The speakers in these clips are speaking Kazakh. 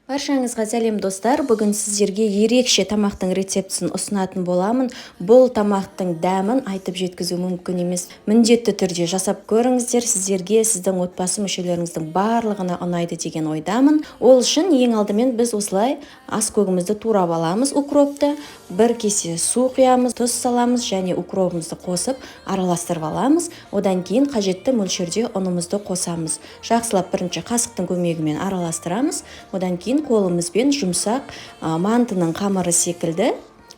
Баршаңызға сәлем, достар! Бүгін сіздерге ерекше тамақтың рецептісін ұсынатын боламын. Бұл тамақтың дәмін айтып жеткізу мүмкін емес. Міндетті түрде жасап көріңіздер. Сіздерге, сіздің отбасы мүшелеріңіздің барлығына ұнайды деген ойдамын. Ол үшін ең алдымен біз осылай ас көгімізді турап аламыз, укропты. Бір кесе су құямыз, тұз саламыз және укробымызды қосып араластырып аламыз. Одан кейін қажетті мөлшерде ұнымызды қосамыз. Жақсылап бірінші қасықтың көмегімен араластырамыз. Одан кейін қолымызбен жұмсақ мантының қамыры секілді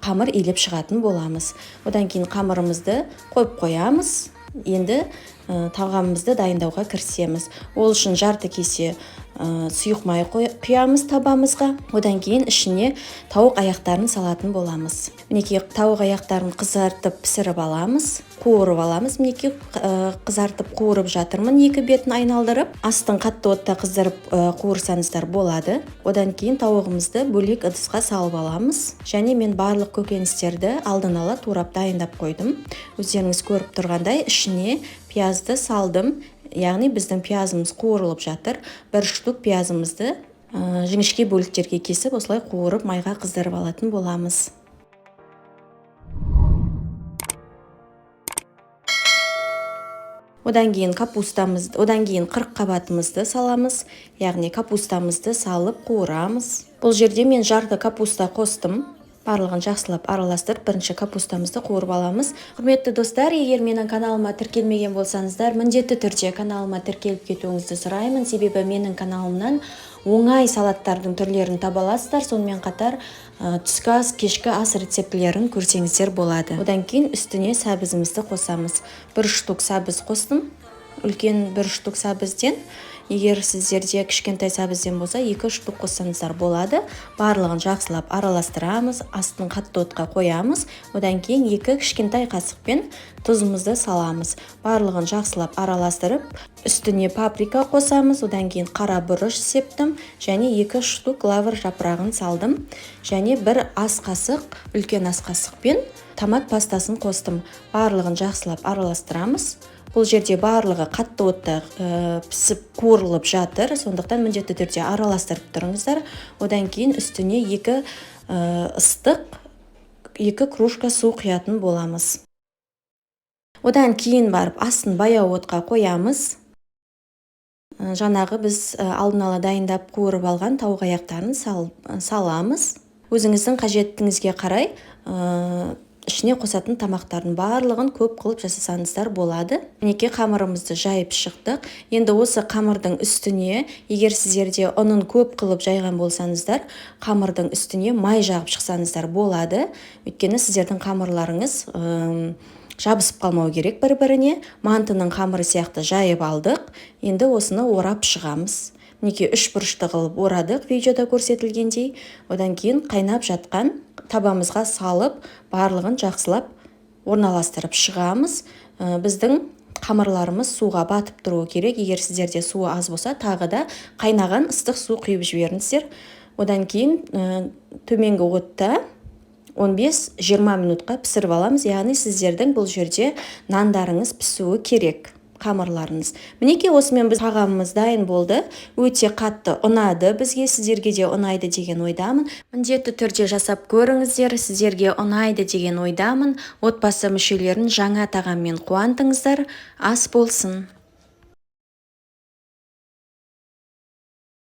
қамыр илеп шығатын боламыз. Одан кейін қамырымызды қойып қоямыз. Енді тағамымызды дайындауға кірісеміз. Ол үшін жарты кесе сұйық май құямыз табамызға. Одан кейін ішіне тауық аяқтарын салатын боламыз. Мінекей, тауық аяқтарын қызартып пісіріп аламыз, қуырып аламыз. Мінекей, қызартып қуырып жатырмын, екі бетін айналдырып. Астын қатты отта қыздырып қуырсаңыздар болады. Одан кейін тауығымызды бөлек ыдысқа салып аламыз. Және мен барлық көкөністерді алдын ала турап дайындап қойдым. Өздеріңіз көріп тұрғандай, ішіне пиязды салдым. Яғни біздің пиязымыз қуырылып жатыр. Бір штук пиязымызды жіңішке бөліктерге кесіп, осылай қуырып, майға қыздырып алатын боламыз. Одан кейін капустамыз, одан кейін 40 қабатымызды саламыз, яғни капустамызды салып қуырамыз. Бұл жерде мен жарты капуста қостым. Барлығын жақсылап араластырып, бірінші капустамызды қуырып аламыз. Құрметті достар, егер менің каналыма тіркелмеген болсаңыздар, міндетті түрде каналыма тіркеліп кетуіңізді сұраймын. Себебі менің каналымнан оңай салаттардың түрлерін таба аласыздар. Сонымен қатар түскі ас, кешкі ас рецептілерін көрсеңіздер болады. Одан кейін үстіне сәбізімізді қосамыз. Бір штук сәбіз қостым, үлкен бір штук сәбізден. Егер сіздерде кішкентай сәбізден болса, 2 штук қоссаңыздар болады. Барлығын жақсылап араластырамыз, астын қатты отқа қоямыз. Одан кейін 2 кішкентай қасықпен тұзымызды саламыз. Барлығын жақсылап араластырып, үстіне паприка қосамыз. Одан кейін қара бұрыш септім және 2 штук лавр жапырағын салдым. Және бір ас қасық, үлкен ас қасықпен томат пастасын қостым. Барлығын жақсылап араластырамыз. Бұл жерде барлығы қатты отта пісіп қуырылып жатыр, сондықтан міндетті түрде араластырып тұрыңыздар. Одан кейін үстіне 2 ыстық 2 кружка су құятын боламыз. Одан кейін барып астын баяу отқа қоямыз. Жаңағы біз алдын ала дайындап қуырып алған тауық аяқтарын саламыз. Өзіңіздің қажеттіңізге қарай ішіне қосатын тамақтардың барлығын көп қылып жасасаңыздар болады. Мінекей, қамырымызды жайып шықтық. Енді осы қамырдың үстіне, егер сіздерде ұнын көп қылып жайған болсаңыздар, қамырдың үстіне май жағып шықсаңыздар болады. Өйткені сіздердің қамырларыңыз жабысып қалмау керек бір-біріне. Мантының қамыры сияқты жайып алдық. Енді осыны орап шығамыз. Мінекей, үш бұрышты қылып орадық видеода көрсетілгендей. Одан кейін қайнап жатқан табамызға салып, барлығын жақсылап орналастырып шығамыз. Біздің қамырларымыз суға батып тұруы керек. Егер сіздерде суы аз болса, тағы да қайнаған ыстық су құйып жіберіңіздер. Одан кейін төменгі отта 15-20 минутқа пісіріп аламыз. Яғни сіздердің бұл жерде нандарыңыз пісуі керек, қамырларыңыз. Мінекей, осымен біз тағамымыз дайын болды. Өте қатты ұнады бізге, сіздерге де ұнайды деген ойдамын. Міндетті түрде жасап көріңіздер, сіздерге ұнайды деген ойдамын. Отбасы мүшелерін жаңа тағаммен қуантыңыздар. Ас болсын.